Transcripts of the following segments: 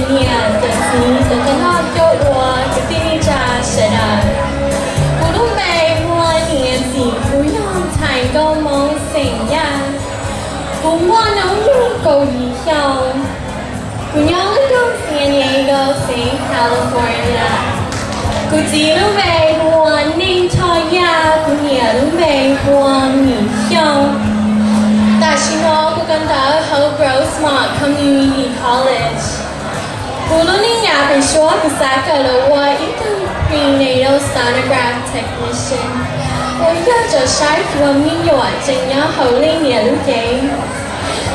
Niam cov txiv cov tag noj coj ua kwv tij neej tsa sawv daws. Kuv lub npe hu ua Niam Txim, kuv yog Thaiv Nkauj Hmoob xeem Yaj. Kuv muaj hnub nyoog kaum yim xyoo. Kuv nyob lub nroog San Diego, xeev California. Kuv txiv lub npe hu ua Neej Choj Yaj, kuv niam lub npe hu ua Mim Xyooj. Tam sim no kuv kawm ntawv hauv Rosemont Community College. Kuv lub neej yam pem suab kuv xav kawm los ua ib tug prenatal sonograph technician, uas yog cov saib xyuas me nyuam tseem nyob hauv leej niam lub cev.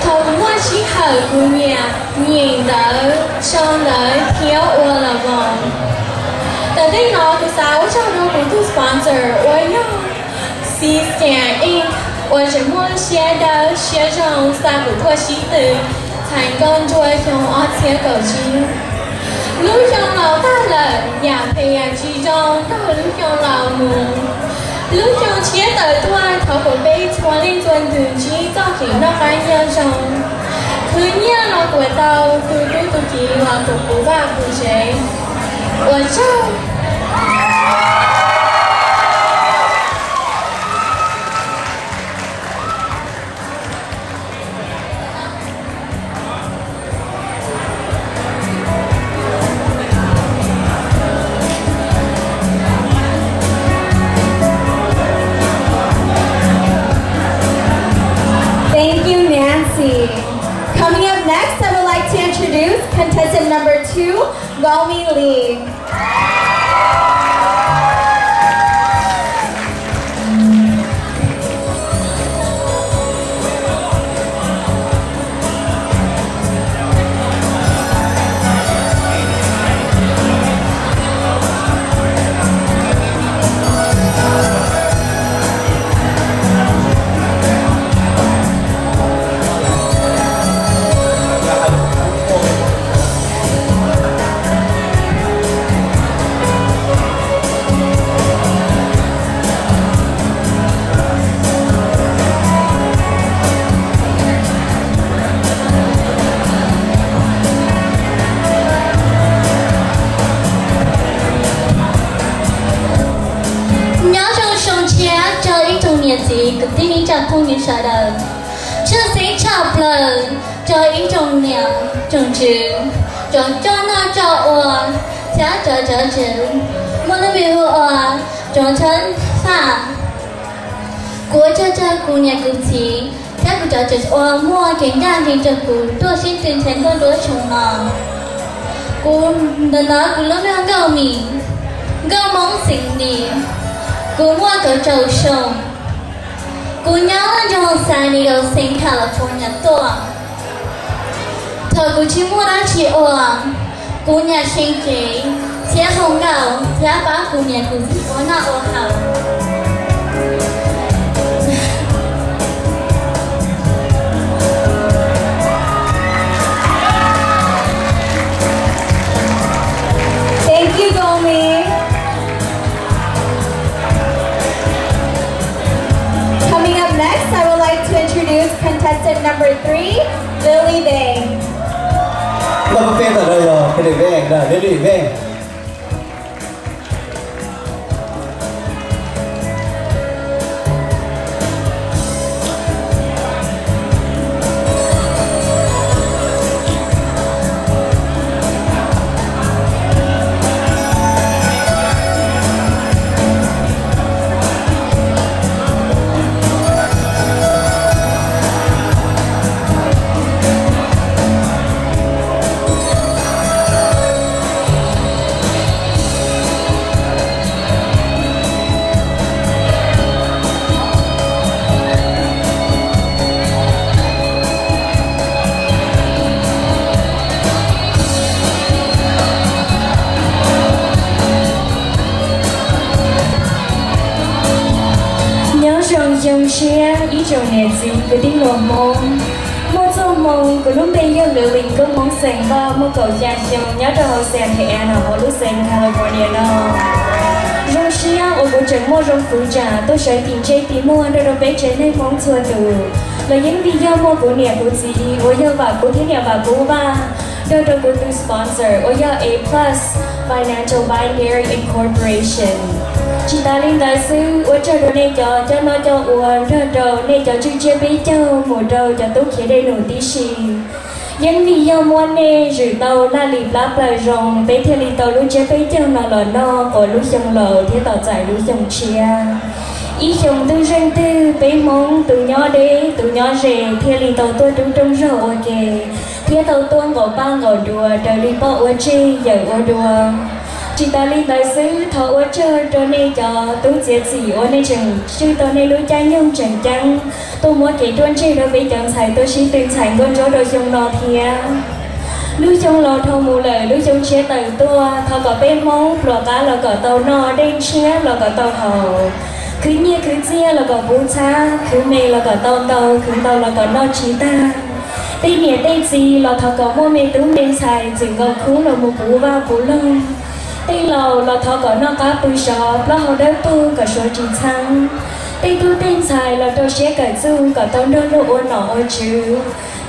Thaum kuv muaj sij hawm kuv nyiam nyeem ntawv, sau ntawv thiab ua las voos. Tam sim no kuv xav ua tsaug rau kuv tus sponsor uas yog Seascan Inc, uas tseem muaj siab dawb siab zoo xa kuv tuaj sib tw txhais nkauj nruab xyoo ob txhiab kaum tsib. Lub xyoo laus tag lawm, yam phem yam tsis zoo nrog lub xyoo laus mus. Lub xyoo tshiab tawm tuaj, thov kom peb txhua leej txhua tus ntsib txoj kev noj qab nyob zoo, khwv nyiaj los kuas tau, tu tub tu kiv los kom puv vaj puv tsev. Ua tsaug. Thank you, Nancy. Coming up next, I would like to introduce contestant number two, Gomi Lee. Nyob zoo xyoo tshiab rau ib tsoom niam txiv kwv tij neej tsa phooj ywg sawv daws. Tshwj xeeb tshaj plaws rau ib tsoom niam tsoom tswv, cov coj noj coj ua, thiab cov cov tswv muaj lub npe hu ua cov thawj faj. Kuv ua tsaug rau kuv niam kuv txiv thiab kuv cov tswv uas muaj kev ncaj ncees rau kuv tuaj sib tw nrhiav nkauj nruab xyoo no. Kuv, ntawm no kuv lub npe hu ua Nkauj Mim, Nkauj Hmoob xeem Lis. Kuv muaj kaum rau xyoo. Kuv nyob lub nroog San Diego, xeev California tuaj. Thaum kuv tsis muaj dab tsi ua, kuv nyiam seev cev, thiab hu nkauj, thiab pab kuv niam kuv txiv ua noj ua haus. Thank you, Gomi. Coming up next, I would like to introduce contestant number three, Lily Veng. Lily Veng. Nyob zoo xyoo tshiab ib tsoom niam txiv kwv tij nkauj Hmoob. Muaj txoj hmoo, kuv lub npe yog Lily Nkauj Hmoob xeem Vaj, muaj kaum xya xyoo, nyob rau hauv Santa Ana hauv lub xeev California no. Zoo siab uas kuv tseem muaj zoo hwv tsam tuaj sawv tim ntsej tim muag nrog rau peb tsev neeg Hmoob txhua tus. Los yeej vim yog muaj kuv niam kuv txiv uas yog Vam Kub thiab niam Vam Kub Vaj Nrog rau kuv tus sponsor uas yog A Plus Financial Binary Incorporation. Tsis tas li ntawd xwb, ua tsaug rau nej cov coj noj coj ua nrog rau nej cov tswj tsiab peb caug mus rau cov tub khiav dej num tib si. Yeej vim yog muaj nej zwm tau laj lim plab plaws zoo, peb thiaj li tau lub tsiab peb caug no los noj quas lub xyoo laus thiab tos txais lub xyoo tshiab. Ib xyoo ntuj zeej twg peb Hmoob tus nyob deb tus nyob ze thiaj li tau tuaj rub rooj zog ua ke, thiab tau tuaj nqaum paj nqaum duas raws li poj ua tseg yawm ua dua. Tsis tas li ntawd xwb, thov ua tsaug rau nej cov tub txiav txim uas nej tseem tswj tau nej lub caij nyoog tseem ceeb tuaj muab kev ruaj ntseg rau peb cov ntxhais tuaj sib tw ntxhais nkauj ntsuab rau xyoo no thiab. Lub xyoo laus dhau mus lawm, lub xyoo tshiab tawm tuaj, thov kom peb Hmoob pluas qab los kom tau noj, dej ntshiab los kom tau haus, khwv nyiaj khwv txiaj los kom puv txhab, khwv me los kom tau ntau, khwv ntau los kom noj tsis tag. Tej niam tej txiv los thov kom muaj me tub me ntxhais txwm nkaus khub los mus puv vaj puv loog. Tej laus los thov kom noj qab pw sov, plaub hau dawb paug kom suav tsis txheeb. Tej tub tej ntxhais los rau siab kawm txuj kom tau nrog luag ua nom ua tswv,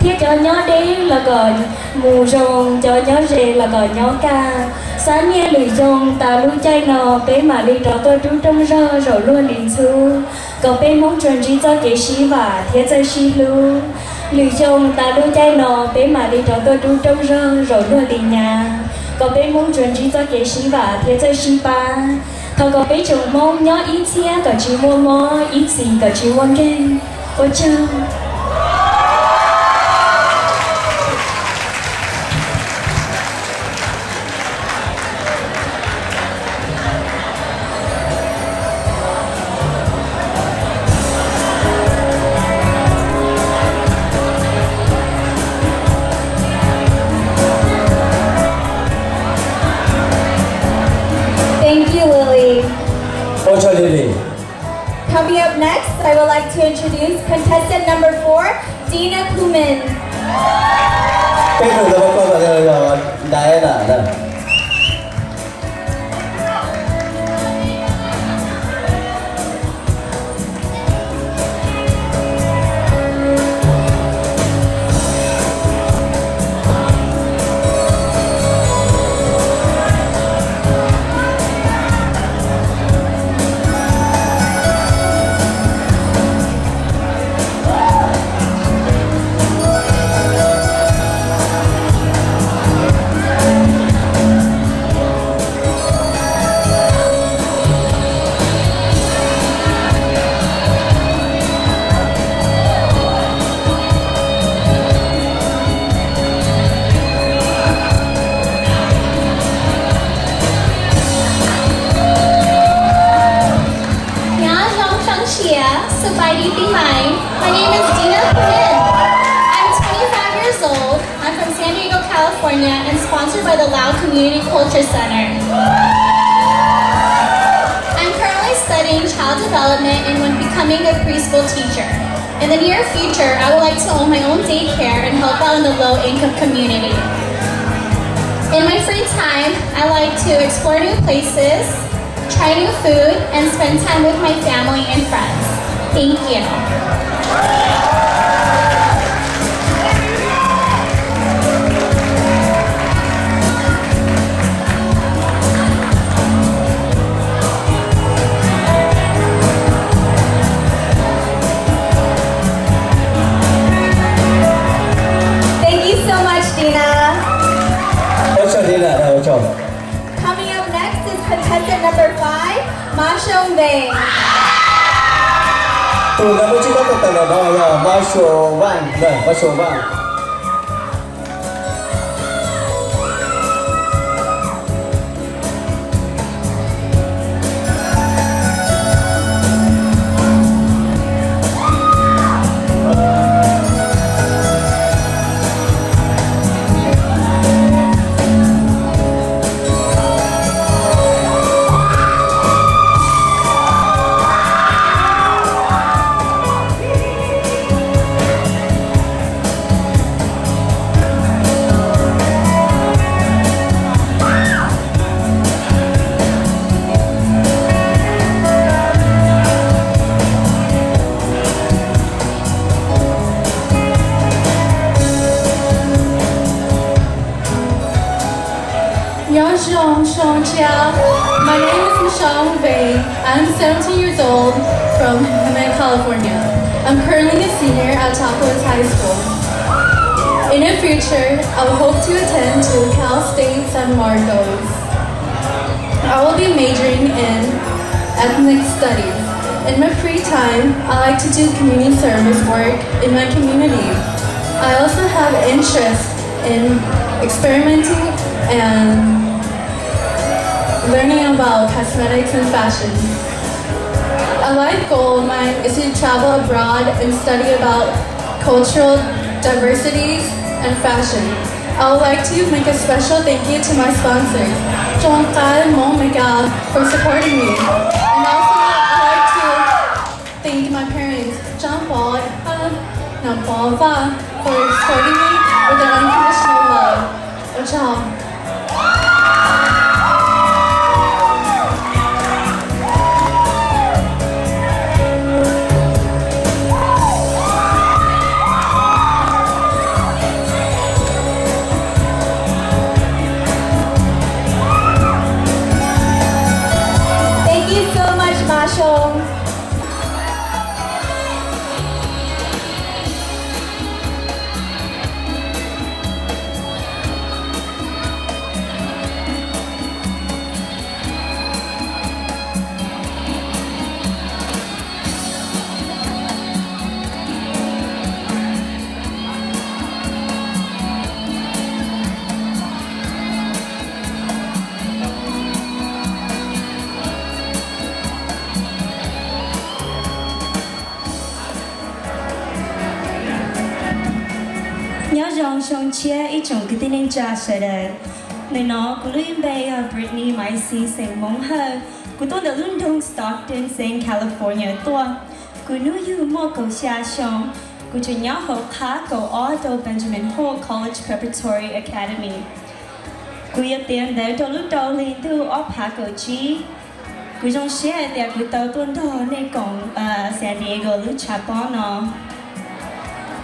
thiab cov nyob deb los kom mus zoo, cov nyob ze los kom nyob kaj. Xav niaj lwm xyoo tas lub caij no peb mam li rov tuaj rub rooj zog zaum luag li ntxhub, kom peb Hmoob tsuas ntsib txoj kev sib vam thiab txawj sib hlub. Lwm xyoo tas lub caij no peb mam li rov tuaj rub rooj zog zaum luag li nyab, kom peb Hmoob tsuas ntsib txoj kev sib vam thiab txawj sib pab. Thov kom peb tsoom Hmoob nyob ib txhiab kom tsis muaj mob, ib txhis kom tsis muaj nkeeg. Ua tsaug. Thank you, Lily. Ua tsaug Lily. Coming up next, I would like to introduce contestant number four, Dina Puman. Peb tus ntawd koj kom yog Diana na. Nyob zoo sawv daws, สบายดีปีใหม่. My name is Dina Puman. I'm twenty-five years old. I'm from San Diego, California, and sponsored by the Lao Community Culture Center. I'm currently studying child development and when becoming a preschool teacher. In the near future, I would like to own my own daycare and help out in the low-income community. In my free time, I like to explore new places, try new food, and spend time with my family and friends. Thank you. Thank you so much, Dina. Ua tsaug Dina, ua tsaug. Coming up next is contestant number five, Mab Soo Veej. Tus ntawd muaj tsib rau tus tawm los no yog Mab Soo Veej, Mab Soo Veej. Nyob zoo xyoo tshiab. My name is Michelle Vang. I'm seventeen years old from Hemet, California. I'm currently a senior at Chapel Hills High School. In the future, I hope to attend to Cal State San Marcos. I will be majoring in ethnic studies. In my free time, I like to do community service work in my community. I also have interest in experimenting and learning about cosmetics and fashion. A life goal of mine is to travel abroad and study about cultural diversities and fashion. I would like to make a special thank you to my sponsors, Tsoo Kab Hmoob Mes Kas, for supporting me. And also, I like to thank my parents, Tsoo Pov Hab, Noo Pov Vaj, for supporting me with their unconditional love. Ua tsaug. Thank you so much, Mashoo. Nyob zoo xyoo tshiab ib tsoom kwv tij neej tsa sawv daws. Nim no kuv lub npe yog Brittany Maiv Xis xeem Hmoob Hawj. Kuv tuaj ntawm lub nroog Stockton xeev California tuaj. Kuv hnub yug muaj kaum xya xyoo. Kuv tseem nyob hauv qab kaum ob rau Benjamin Holt College Preparatory Academy. Kuv yuav tiav ntawv rau lub rau hli ntuj ob phav kaum tsib. Kuv zoo siab hais tias kuv tau tuaj nrog nej koom San Diego lub tshav pob no.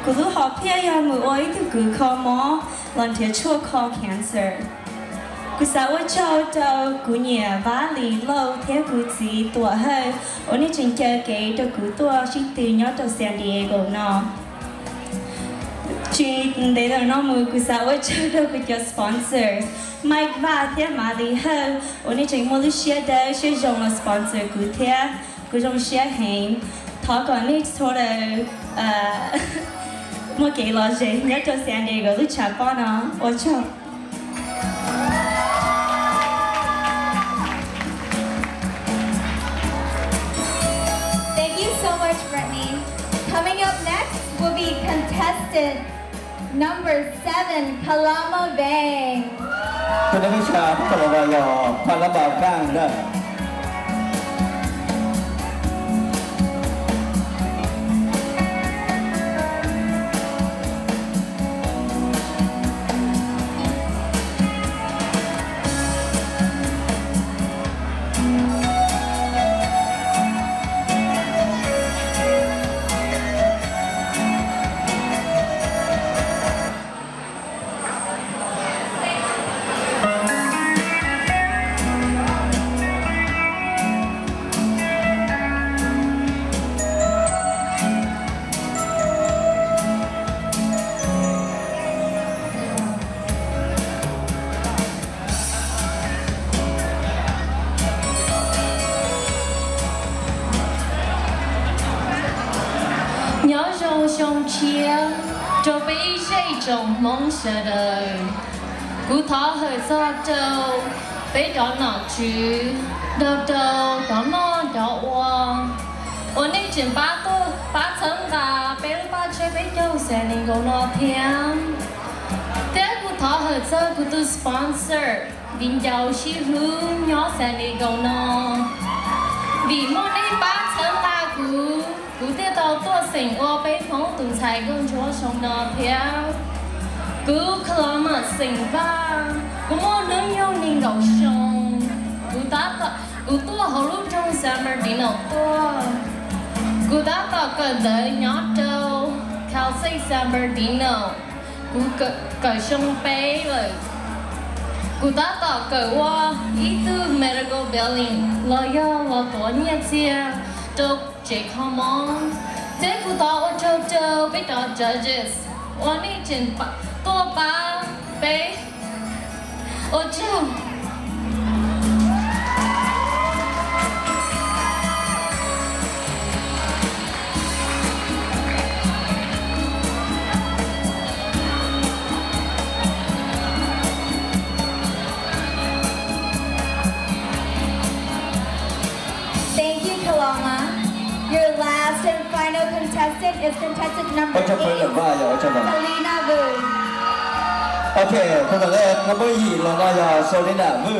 Kuv lub hom phiaj yog mus ua ib tug kws kho mob los nrhiav tshuaj kho cancer. Kuv xav ua tsaug rau kuv niam Vaj Lis Lauj thiab kuv txiv Tuam Hawj uas nej tseem caw kev rau kuv tuaj sib tw nyob rau San Diego no. Tsis ntev lawm no mus kuv xav ua tsaug rau kuv cov sponsors, Mike Vaj thiab Mav Lis Hawj uas nej tseem muaj lub siab dawb siab zoo los sponsor kuv thiab. Kuv zoo siab heev. Thov kom nej txhua daws muaj kev lom zem nyob rau San Diego lub tshav pob no. Ua tsaug. Thank you so much, Brittany. Coming up next will be contestant number seven, Kalama Vang. Tus neeg ib sab Kalama yog Kalama Vang ntag. Nyob zoo xyoo tshiab rau peb ib zej tsoom Hmoob sawv daws. Kuv thov hawm txog rau peb cov nom tswv, nrog rau cov noj cov ua uas nej tseem pab tuaj pab txhawb nqa peb lub paj tshiab peb caug San Diego no thiab. Thiab kuv thov hawm txog kuv tus sponsor, viv ncaus sib hlub nyob San Diego no. Vim muaj nej pab txhawb nqa kuv, kuv thiaj tau tuaj xeem ua peb Hmoob tus ntxhais nkauj ntsuab xyoo no thiab. Kuv Kalama xeem Vaj, kuv muaj hnub nyoog nees nkaum xyoo. Kuv tab tom, kuv tuaj hauv lub nroog San Bernardino tuaj. Kuv tab tom kawm ntawv nyob rau Cal State San Bernardino. Kuv kawm xyoo peb lawm. Kuv tab tom kawm ua ib tug medical billing los yog los tuav nyiaj txiag rau tsev kho mob, thiab kuv thov ua tsaug rau peb cov judges uas nej tseem tuaj pab peb. Ua tsaug. Thank you, Kalama. Your last and final contestant is contestant number eight, Selena Vu. Ok, tus ntawm qhov yim los no yog Selena Vu.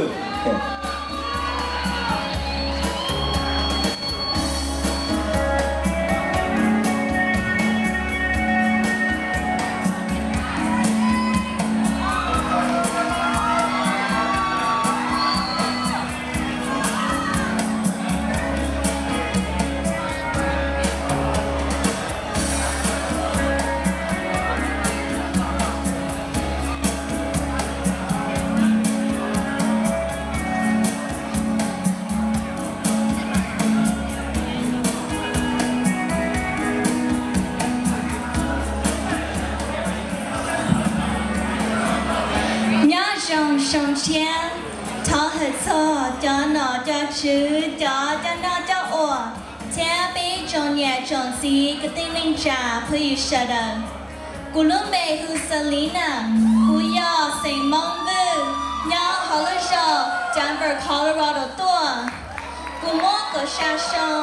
Nyob zoo xyoo tshiab, thov hawm txog cov nom cov tswv, cov coj noj coj ua, thiab peb tsoom niam tsoom txiv kwv tij neej tsa phooj ywg sawv daws. Kuv lub npe hu Selena, kuv yog xeem Hmoob Vwj, nyob hauv lub zos Denver, Colorado tuaj. Kuv muaj kaum xya xyoo,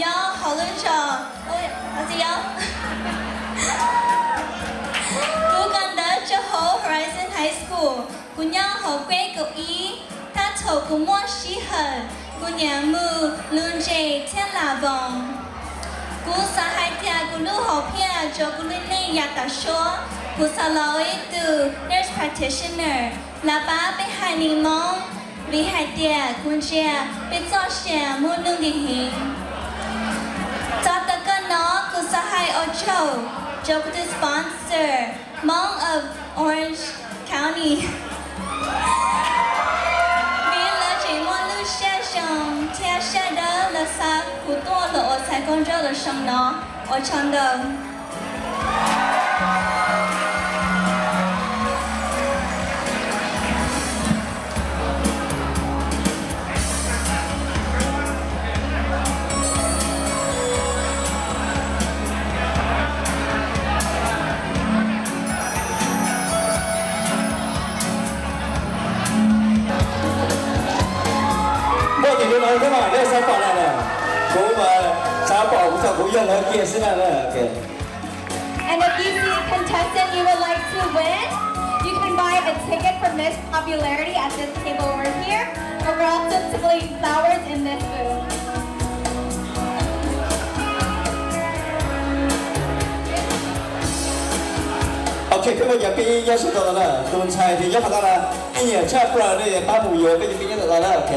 nyob hauv lub zos, kuv kawm ntawv rau hauv Horizon High School. Kuv nyob hauv kueb kaum ib, tab thaum kuv muaj sij hawm, kuv nyiam mus lug ntses thiab lam voos. Kuv xav hais tias kuv lub hom phiaj rau kuv lub neej yav tas suab, kuv xav los ua ib tug nurse practitioner los pab peb haiv neeg Hmoob, vim hais tias kuv ntsia peb txoj sia muaj nuj nqis heev. Txog ntawm koj no kuv xav hais ua tsaug rau kuv tus sponsor, Hmong of Orange County, vim lawv tseem muaj lub siab zoo thiab siab dawb los xa kuv tuaj los ua txhais koj nraug los xyoo no. Ua tsaug ntau. Npaj tes rau lawv thiab mas, nej xav pom na, kuv mas xav pom kuv txog kuv yog lawv kiag xwb na. And if you see a contestant you would like to win, you can buy a ticket for Miss Popularity at this table over here, or alternatively, flowers in this booth. Ok, peb muaj cov pib nyob sab tod lawm na, tus ntxhais ces nyob qhov no na, peb nyiam tshaj plaws ne, pab mus yuav peb cov pib nyob tom no na, ok.